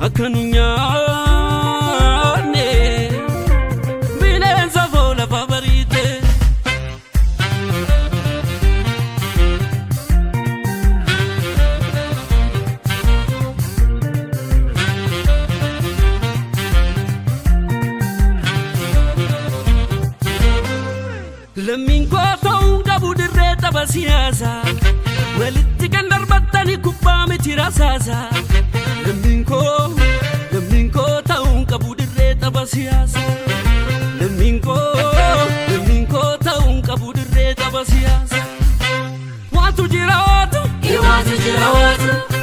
Akka nu nyaanne bineensa foo lafa bariite. Lammiin koo ta'uu qabu dirree tapha siyaasaa. Walitti kan darbattani kubbaa miti rasaasaa. Lammiin koo, lammiin koo ta'uu qabu dirree tapha siyaasaa. Lammiin koo, lammiin koo ta'uu qabu dirree tapha siyaasaa. Waantu jira waatu, Iwaatu jira waatu.